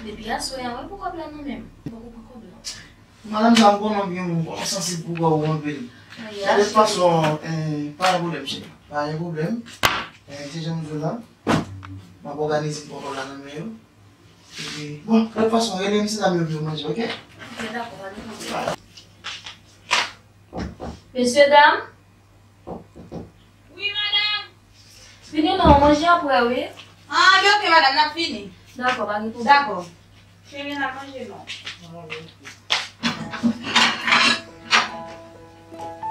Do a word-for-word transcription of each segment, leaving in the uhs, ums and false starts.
Depi aswè a, wi, pou kòb la nan men m. Poko pran kòb la. Madanm sa, m konnen w byen, ou sansib pou kòb ou anpil. Ay, de tout fason, eh, pa gen pwoblèm, cheri. Pa gen pwoblèm. Eh, se jan m di w la, m ap òganize pou kòb la nan men yo. Epi, bon, de tout fason, rele mesye dam yo pou yo manje, oke? Oke, dakò, pa gen pwoblèm. Mesye dam? Wi, madanm. Vini non, manje ap prè, wi. Ah, li oke, madanm, n ap vini. Dakò, pa gen pwoblèm. Dakò. Cheri, n ap manje non.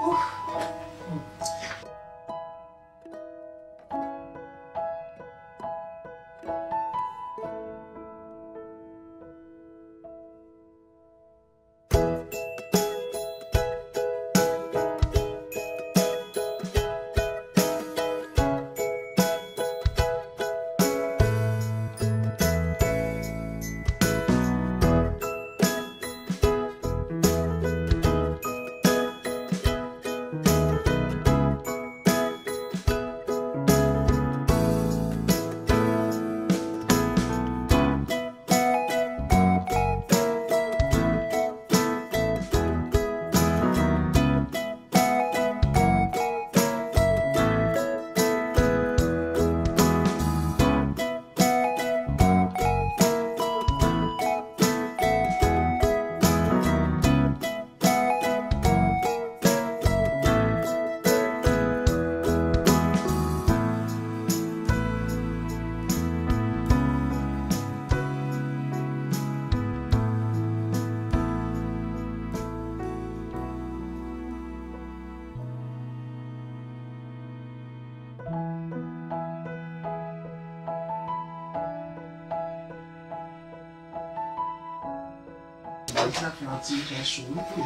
Ouf.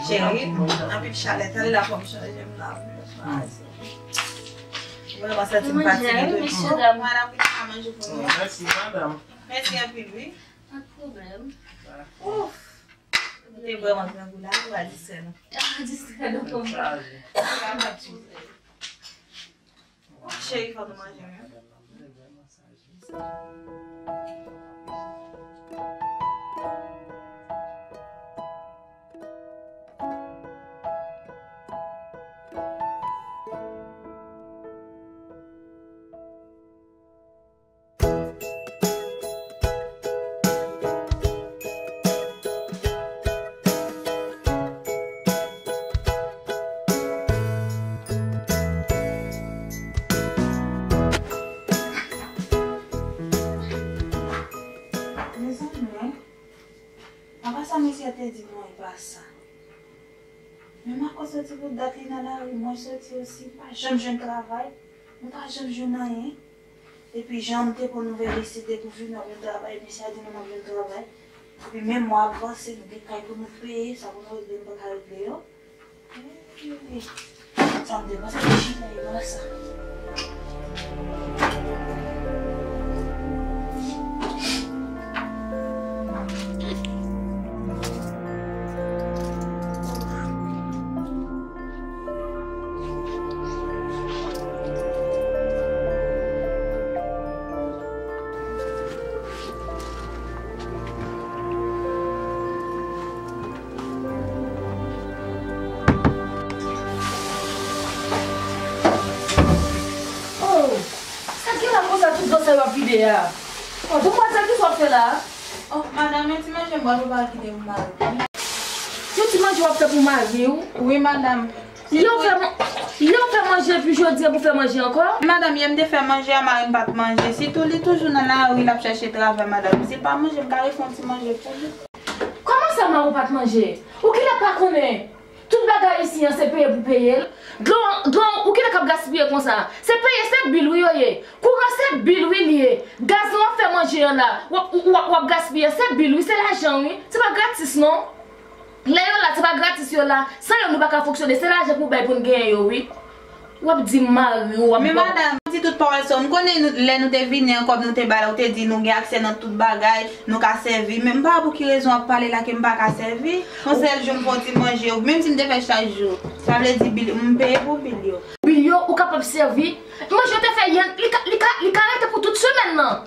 Cheri, anpil chalè, tande la fò m chanje m la. Mwen, mwen santi m fatige tou. Madanm, wi, ka manje pou nou. Mèsi, madanm. Mèsi anpil, wi. Pa t pwoblèm. Ouf! Nou te vrèman grangou la, nou va distrè nou. Distrè nou kòman? Cheri, fò nou manje, wi. Mezanmi, apa sa mesye te di mwen e pa sa. Menm akoz soti pou dat li nan lari, mwen soti osi, pa janm jwenn travay, mwen pa janm jwenn anyen. Epi jan m te konn ouvè isit, depi w vini w ap jwenn travay, mesye a di nou n ap jwenn travay. Epi menm mwa ap vanse, nou gen kay pou nou peye, sa pou nou regle, nou pa ka regle yo. Sa m te panse te chita e pa sa. Oh, sa k gen la konsa tout dlo sa yo ap vide a? Oh, demoiselle, kisa w ap fè la? Oh, madanm, yon ti manje m pral prepare kite pou mari m. Yon ti manje w ap fè pou mari w? Wi, madanm. Lè w fè man-, lè w fè manje epi jodi a pou fè manje ankò? Madanm, yè m te fè manje a, mari m pa t manje. Sitou li toujou nan lari, l ap chèche travay, madanm. Si l pa manje, m ka refè yon ti manje pou li. Kòman sa mari w pa t manje? Ou genlè pa konnen? Tout bagay isi an se peye pou peye l. Dlo an, dlo an, ou genlè k ap gaspiye konsa. Se peye, se bil wi yo ye. Kouran se bil wi li ye. Gaz lan w ap fè manje an la, w ap, w ap, w ap gaspiye, se bil wi, se lajan wi. Se pa gratis non. Lè yo la, se pa gratis yo la. San yo, nou pa ka fonksyone. Se lajan pou bay pou n genyen yo, wi. W ap di mari w, w ap... Men madanm, di tout pawòl sa yo. M konnen nou, lè nou te vini an kòb nou te ba la, ou te di nou gen aksè nan tout bagay, nou ka sèvi. Men m pa wè pou ki rezon w ap pale la ke m pa ka sèvi. Yon sèl jou m fè yon ti manje, menm si m te fè chak jou. Sa vle di bil, m peye pou bil yo. Bil yo, ou kapab sèvi. Manje w te fè yè, li ka, li ka, li ka rete pou tout semèn nan.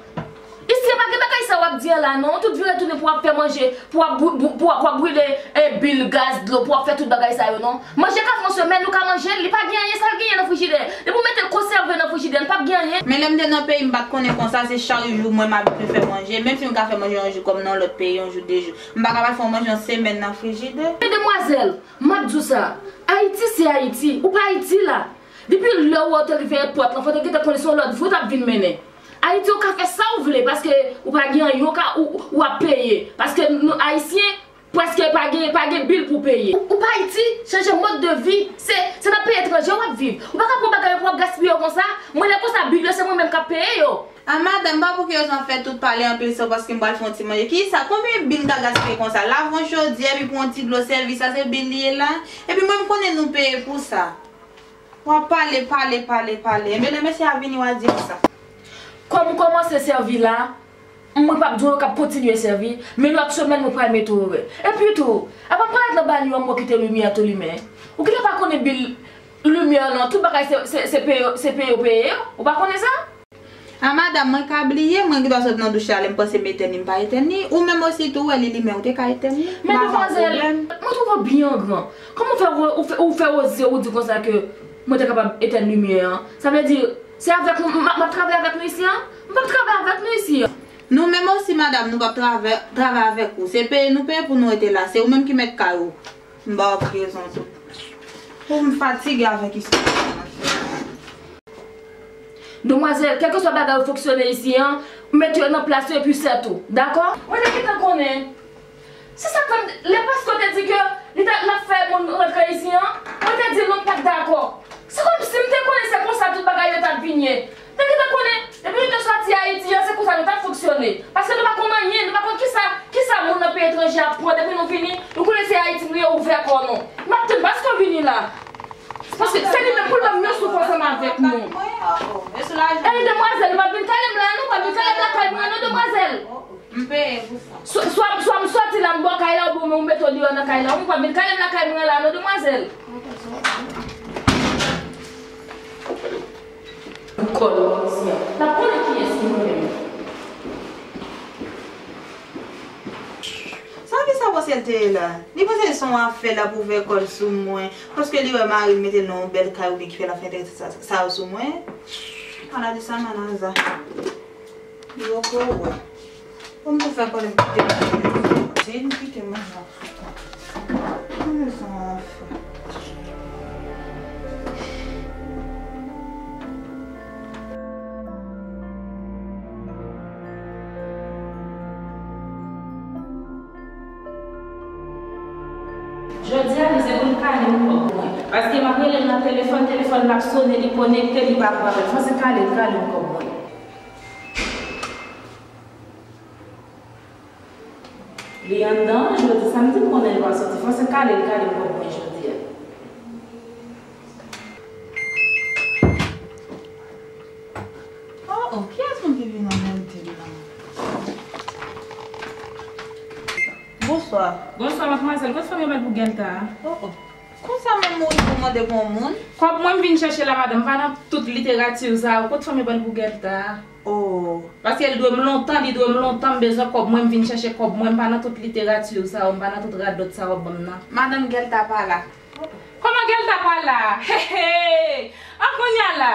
Isi a pa gen bagay sa w ap di an la non. Tout vire tounen pou w ap fè manje, pou w ap bri- bou- pou w ap- pou w ap brile e bil, gaz, dlo, pou w ap fè tout bagay sa yo non. Manje ka fè yon semèn ou ka manje l, li pa gen anyen sa l genyen nan frijidè. Depi w mete l konsève nan frijidè, li p ap gen anyen. Men lè m te nan peyi m pa t konnen konsa, se chak jou mwen m abitye fè manje. Menm si m ka fè manje yon jou kòm nan lòt peyi, yon jou de jou. M pa ka pa fè yon manje yon semèn nan frijidè. Men demwazèl, m ap di w sa, Ayiti se Ayiti, ou pa Ayiti la. Depi lè w wè w te rive epòt lan, fò w te gentan konnen se yon lòt vi w t ap vin mennen. Ayiti, ou ka fè sa w vle, paske ou pa gen anyen, ou ka, ou, ou ap peye. Paske nou, Ayisyen, prèske pa gen, pa gen bil pou peye. Ou, ou pa Ayiti, chanje mòd de vi, se, se nan peyi etranje w ap viv. Ou pa ka pran bagay yo pou w ap gaspiye yo konsa. Mwen, lè konsa, bil yo, se mwen menm k ap peye yo. A madanm, pa pou ki rezon ap fè tout pale anpil san paske m pral fè yon ti manje. Kisa? Konbyen bil m ka gaspiye konsa? Lave yon chodyè, epi pou yon ti dlo sèvi, sa se bil li ye la? Epi mwen, m konnen nou peye pou sa. W ap pale, pale, pale, pale. Enben, lè mesye a vini, w a di l sa. Kòm m kòmanse sèvi la, mwen p ap di w yo k ap kontinye sèvi, men lòt semèn mwen pral mete orè. Epi tou, apa m pral nan banyo an, mwen kite limyè tou limen? Ou genlè pa konnen bil limyè lan, tout bagay se, se, se peye, se peye yo peye yo. Ou pa konnen sa? A madanm, mwen ka bliye, mwen ki dwa sot nan douch la, lè m panse m etèn li, m pa etèn li. Ou menm osi tou, wè li limen, ou te ka etèn li. Men demwazèl, mwen twouve w byen gran. Kòman w fè, ou fè, ou fè oze ou di konsa ke mwen te kapab etèn limyè an? Sa vle di, se avèk nou, m, m ap travay avèk nou isi an? M p ap travay avèk nou isi an. Nou menm osi, madanm, nou p ap travay, travay avèk ou. Se peye nou peye pou nou rete la. Se ou menm ki mèt kay ou. M ba w rezon tou. Ou m fatige avèk istwa sa. Demwazèl, kèlkeswa bagay yo fonksyone isi an, mete yo nan plas yo epi sètou, dakò? Mwen te gentan konnen. Se sa k fè m, lè pastè te di ke li t ap, l ap fè moun rantre isi an, mwen te di l non, m pa t dakò. Se kòmsi m te konnen se konsa tout bagay yo t ap vin ye. Te gentan konnen, depi nou te sòti Ayiti an, se konsa nou t ap fonksyone. Paske nou pa konn anyen, nou pa konn kisa, kisa moun nan peyi etranje ap pran. Depi nou vini, nou konnen se Ayiti nou ye, ouvè kò nou. M ap tann paske w vini la. Paske se li menm pou l ban m yon souf ansanm avèk nou. Ey, demwazèl, ou p ap vin kale m la non, ou p ap vin kale m lakay mwen non, demwazèl. M peye pou sa. Swa, swa, swa m sòti la, m ba w kay la, oubyen ou mete w deyò nan kay la. Ou p ap vin kale m lakay mwen la non, demwazèl. Kòl isi a. L ap konnen kiyès ki mwen menm. Sa ki sa panse l te ye la? Li panse se yon afè l ap ouvè kò l sou mwen. Paske li wè mari l mete l nan yon bèl kay oubyen ki fè l ap fè entèresan sa, sa yo sou mwen. Ala de sa manaza. Yo ko wè. Bon, m pou fè konnen m kite manje. Jane kite manje ap sou kont. Mwen bezwen yon afè. Jodi a, li se pou l kale m kòb mwen. Paske m ap rele l nan telefòn, telefòn l ap sone, li konekte, li pa pran apèl. Fò se kale l kale m kòb mwen. Li anndan, jodi samdi, m konnen li pa soti. Fò se kale l kale m kòb mwen jodi a. Oh, oh, kiyès moun ki vin nan mèt m nan? Bonswa. Bonswa, madmwazèl. Kot fanm yo mèt pou Gèlta a? Oh, oh. Konsa menm ou rive mande pou yon moun? Kòb mwen m vin chèche la, madanm. M pa nan tout literati sa yo. Kot fanm yo pran pou Gèlta a? Oh. Paske l dwe m lontan, li dwe m lontan, m bezwen kòb mwen, m vin chèche kòb mwen, m pa nan tout literati sa yo, m pa nan tout radòt sa w ap ban m nan. Madanm Gèlta pa la. Kòman Gèlta pa la? He, he! An kounye a la,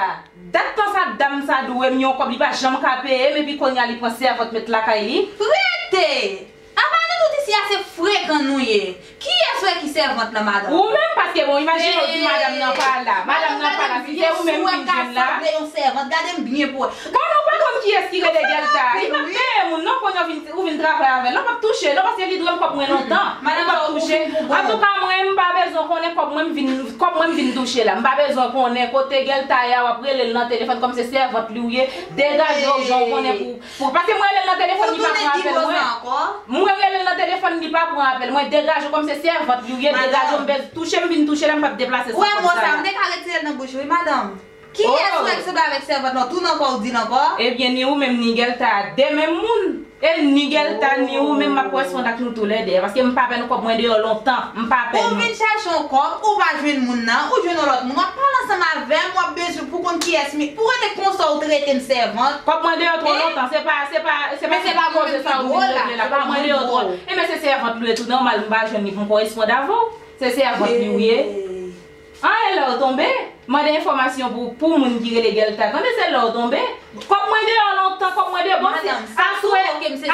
dat tan sa dam sa dwe m yon kòb, li pa janm ka peye m, epi kounye a li pran sèvant met lakay li? Rete! Apa nou tout isi a se frekan nou ye? Kiyès wè ki sèvant lan, madanm? Ou menm, paske bon, imajine w di madanm nan pa la. Madanm nan pa la, si se ou menm ki vin jwenn la. Sanble yon sèvant, gade m byen pou wè. Kòman w pa konn kiyès ki rele Gèlta? Li p ap peye moun non, kounye a w vin, ou vin travay avè l. Non, w p ap touche l non, paske li dwe m kòb mwen lontan. Ou p ap touche. Antouka, mwen, m pa bezwen konnen kòb mwen, m vin, kòb mwen, m vin touche la. M pa bezwen konnen kote Gèlta ye a, w ap rele l nan telefòn kòm se sèvant li w ye. Degaje w jan w konnen pou Pou, paske mwen rele l nan telefòn, li pa pran apèl mwen. Mwen rele l nan telefòn, li pa pran apèl mwen. Degaje w kòm se sèvant li w ye, degaje w, m bezwen touche, m vin touche la, m p ap deplase san kòb sa la. Ou wè mo sa, m te ka retire l nan bouch ou, wi, madanm. Kiyès wè ki sanble avèk sèvant lan? Tou nan kò w di l ankò? Ebyen, ni ou menm, ni Gèlta, de menm moun. E ni Gèlta, ni ou menm, m ap koresponn ak nou toulède. Paske m pa pè nou kòb mwen deyò lontan. M pa pè nou. Ou vin chèche yon kòb, ou pa jwenn moun nan, ou jwenn yon lòt moun, w ap pale ansanm avè m, w ap bezwen Pou konn kiyès mi, pou rete konsa ou trete m sèvant. Kòb mwen deyò twò lontan, se pa, se pa, se pa ti koze sa ou vin regle la. Kòb mwen deyò twò. Enben se sèvant li ye tou, nòmal m pa jwenn li pou m koresponn avè w. Se sèvant li ou ye. An, e lè w tonbe? Mande enfòmasyon pou, pou moun ki rele Gèlta. Tande, se lè w tonbe. Kòb mwen deyò lontan, kòb mwen deyò. Bon, si aswè,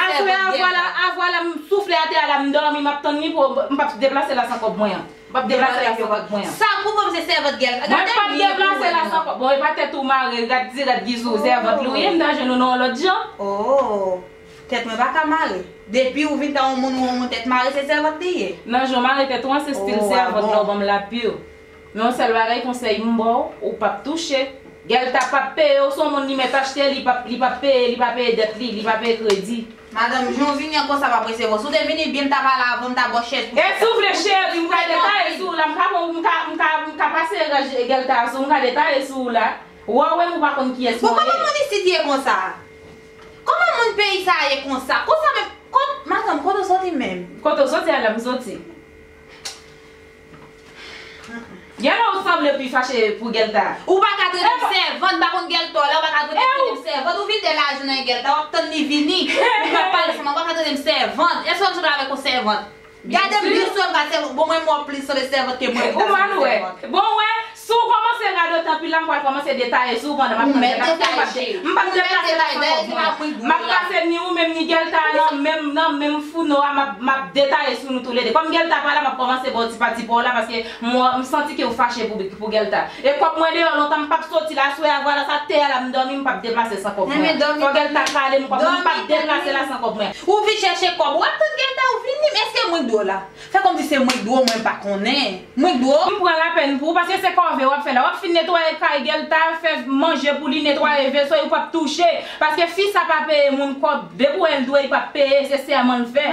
aswè, avwa la, avwa la, m soufle atè a la, m dòmi, m ap tann li pou, m p ap deplase la san kòb mwen an. M p ap deplase la san kòb mwen an. Sa pou kòm se sèvant Gèlta. Mwen p ap deplase la san kòb. Bon, e pa tèt ou mare, gad ti rad ki sou sèvant li ou ye, m ta jwenn ou nan yon lòt jan. Oh, tèt mwen pa ka mare. Depi ou vin ta yon moun, ou yon moun tèt mare, se sèvant li ye. Nan jan w mare tèt ou an, se stil sèvant la w ban m la pi. Men yon sèl bagay, konsèy m ba w, ou p ap touche. Gèlta p ap peye w, se yon moun li mèt achte, li p ap, li p ap peye, li pa peye dèt li, li pa peye kredi. Madanm, jan w vini an konsa m ap resevwa w. Si w te vini byen, m ta pale avè w, m ta ba w chèz pou chèz. E si w vle cheri, m ka detaye sou w la, m ka, m ka, m ka, m ka pase raj Gèlta sou w, m ka detaye sou w la. Wè w menm ou pa konn kiyès mwen ye. Bon, kòman moun isit ye konsa? Kòman moun peyi sa ye konsa? Konsa menm, kot, madanm, kote w soti menm? Kote w soti a la m soti. Gen lè ou sanble pi fache pou Gèlta. Ou pa ka trete m sèvant, m pa konn Gèlta w la, ou pa ka trete m sèvant, ou vin dèyè lajan nan Gèlta, w ap tann li vini. Ou pa pale ansanm, ou pa ka trete m sèvant. Èske w ap sot avèk yon sèvant? Gade m byen sou m ka sèvant. Bon, mwen, mwen plis sanble sèvant ke mwen. Ou mal wè. Bon, wè, si w kòmanse radote anpil la, m pral kòmanse detaye sou w pandan m ap tann Gèlta. M p ap deplase la san kòb mwen. M ap pase ni ou menm ni Gèlta nan menm, nan menm founo a, m ap, m ap detaye sou nou toulede. Kòm Gèlta pa la, m ap kòmanse ba w ti pati pa w la, paske mwen, m santi ke w fache pou, pou Gèlta. E kòb mwen deyò lontan, m p ap soti la, aswè a, vwala sa, atè a la, m dòmi, m p ap deplase san kòb mwen. Fò Gèlta pale m kòb mwen, m p ap deplase la san kòb mwen. Ou vin chèche kòb, w ap tann Gèlta, ou vini, èske mwen k dwe w la? Fè kòmsi se mwen k dwe w, mwen pa konnen. Mwen k dwe w. M pran lapèn pou ou, paske se kòve w ap fè la. W ap fin netwaye kay Gèlta, fè manje pou li, netwaye veso, ou p ap touche. Paske fi sa pa peye moun kòb. Depi w wè l dwe, li p ap peye, se sèman l fè.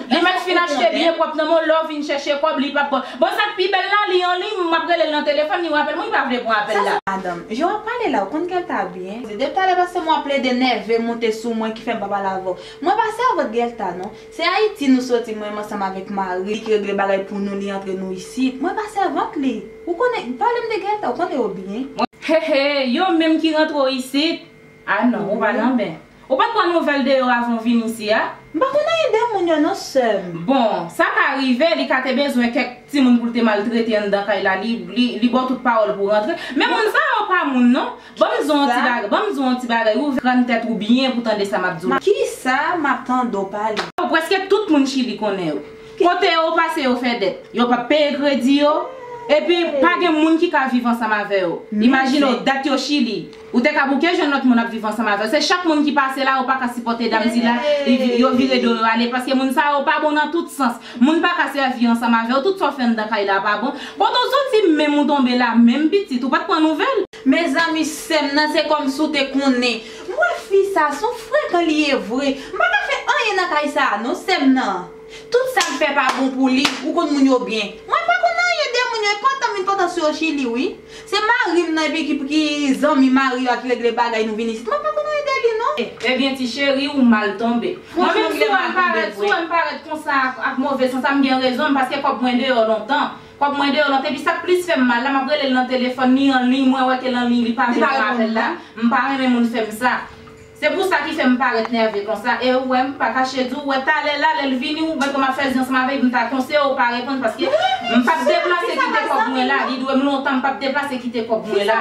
Li mèt fin achte byen pwòp nan men w, lè w vin chèche kòb, li p ap bon. Bon, sa k pi bèl la, li an liy, m ap rele l nan telefòn, li rapèl mwen, li pa vle pran apèl la. Madanm, jan w ap pale la, ou konn Gèlta byen. Se depi talè paske mwen ap plede nève monte sou mwen ki fè m pa pale avè w. Mwen pa sèvant Gèlta, non. Se Ayiti nou soti, mwen menm ansanm avèk mari li ki regle bagay pou nou, li antre nou isit. Mwen pa sèvant li. Ou konnen, pale m de Gèlta, ou konnen yo byen. He, he, yo menm ki rantre w isit? A non, ou pa nan ben. Ou pa t pran nouvèl de yo avan w vin isi a? M pa konn anyen de moun yo non, sè m. Bon, sa ka rive, li ka te bezwen kèk timoun pou l te maltrete anndan kay la, li, li, li ba w tout pawòl pou w rantre. Men moun sa yo pa moun non. Ban m di w yon ti bagay, ban m di w yon ti bagay, ouvri kràn tèt ou byen pou tande sa m ap di w la. Kisa m ap tande w pale? Prèske tout moun Chili konnen yo. Kote yo pase yo fè dèt. Yo p ap peye kredi yo. Epi pa gen moun ki ka viv ansanm avè yo. Imajine w, dat yo Chili. Ou te ka bouke jwenn lòt moun ap viv ansanm avè yo. Se chak moun ki pase la, yo pa ka sipòte damzil la, yo vire do yo ale, paske moun sa yo pa bon nan tout sans. Moun pa ka sèvi ansanm avè w, tout sa w fè anndan kay la pa bon. Kote w soti menm ou tonbe la menm pitit, ou pa t pran nouvèl? Mezanmi, sè m nan, se kòmsi w te konnen. M wè fi sa, se yon frekan li ye vre. M pa ka fè anyen nan kay sa a non, sè m nan. Tout sa m fè pa bon pou li, ou konn moun yo byen. Mwen pa konn anyen de moun yo, e pantan m vin pantan sou yo Chili, wi. Se mari m nan epi ki, ki zanmi mari yo a ki regle bagay nou vin isit. Mwen pa konn anyen de li, non. Ebyen, ti cheri, ou mal tonbe. Mwen menm, si w wè m parèt, si w wè m parèt konsa ak, ak move sans, sa m gen rezon m, paske kòb mwen deyò lontan. Kòb mwen deyò lontan. Epi sa k plis fè m mal la, m ap rele l nan telefòn, li an liy, mwen wè ke l an liy, li pa vle pran apèl la. M pa renmen moun fè m sa. Se pou sa ki fè m parèt nève konsa. E ou wè, m pa kache di w, ou wè talè la, lè l vini, ou wè kòman m ap fè zi ansanm avè l, m ta konseye w pa reponn, paske m p ap deplase kite kòb mwen la. Li dwe m lontan, m p ap deplase kite kòb mwen la.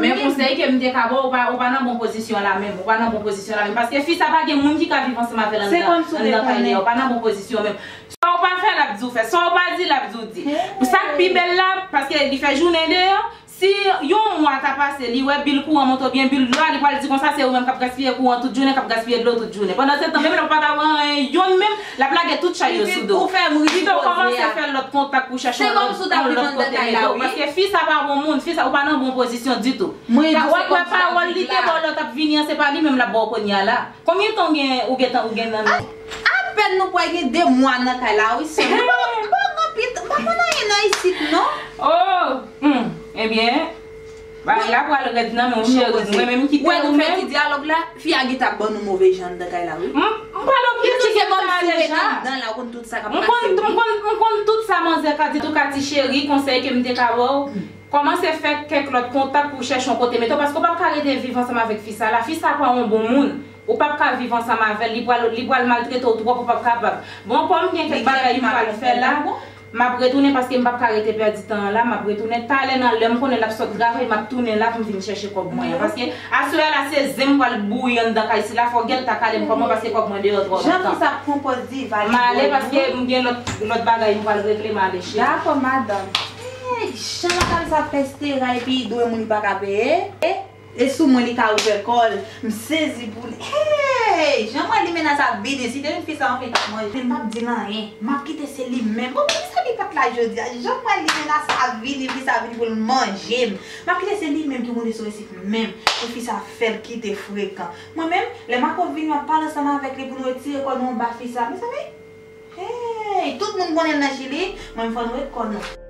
Men konsèy ke m te ka ba w, ou pa, ou pa nan bon pozisyon la menm. Ou pa nan bon pozisyon la menm. Paske fi sa pa gen moun ki ka viv ansanm avè l anndan, anndan kay li a. Ou pa nan bon pozisyon menm. Sa w pa fè, l ap di w fè. Sa w pa di, l ap di w di. Sa k pi bèl la, paske li fè jounen deyò, si yon mwa ta pase, li wè bil kouran monte oubyen bil dlo a, li pral di konsa se ou menm k ap gaspiye kouran tout jounen, k ap gaspiye dlo tout jounen. Pandansetan, menm lè w pa ta wè anyen, yonn menm, l ap lage tout chay yo sou do w. Pito w kòmanse fè lòt kontak pou chache yon lòt, yon lòt kote mete w. Paske fi sa pa bon moun, fi sa ou pa nan bon pozisyon ditou. Ou wè pawòl li te ba w lè w t ap vini an, se pa li menm l ap ba w kounye a la. Konbyen tan w gen, ou gentan, ou gen nan men? Apèn nou pral gen de mwa nan kay la, wi, sè m. M pa, m pa gen anpil tan, m pa konn anyen nan isit, non. Oh, hmm, ebyen, bagay la pral rèd nan men w, cheri. Mwen menm m kite ou menm. Wè, nou fè ti dyalòg la, fi a gentan ap ban nou move jan anndan kay la, wi. M, m Ou pa nan pye, se kòm si w ret anndan la, ou konn tout sa k ap pase. M konn, m konn, m konn tout sa manzè ka di, antouka ti cheri, konsèy ke m te ka ba w, kòmanse fè kèk lòt kontak pou chèche yon kote mete w, paske w p ap ka rete viv ansanm avèk fi sa la. Fi sa pa yon bon moun. Ou p ap ka viv ansanm avè l, li pral, li pral maltrete w twòp, ou p ap kapab. Bon, kòm gen kèk bagay m pral fè la, m ap retounen paske m p ap ka rete pèdi tan an la, m ap retounen talè nan lè m konnen l ap sot travay, m ap tounen la pou m vin chèche kòb mwen an. Paske aswè a la se zen m pral bouyi anndan kay sila, fò gèl ta kale m kòb mwen paske kòb mwen deyò twò lontan. Jan fi sa ap pran pòz diva, li m ale paske m gen lòt, lòt bagay m pral regle, m ale cheri. Dakò, madanm. Hey, jan madanm sa fè stera epi dwe moun li pa ka peye? E sou mwen li ka ouvè kò l. M sezi pou li. Hey! Jan mwen limena sa ap vini, si te vin fi sa anfen t ap manje. Men m p ap di l anyen. M ap kite se li menm. Bon, men kisa li pa t la jodi a? Jan mwen limena sa ap vini, fi sa ap vini pou l manje m. M ap kite se li menm ki moute sou resit menm. Pou fi sa fè l kite frekan. Mwen menm, lè Marco vini, m ap pale ansanm avèk li pou nou retire kò nou anba fi sa. Mezanmi, hey! Tout moun konnen l nan Chili, mwen fò nou ret kò nou.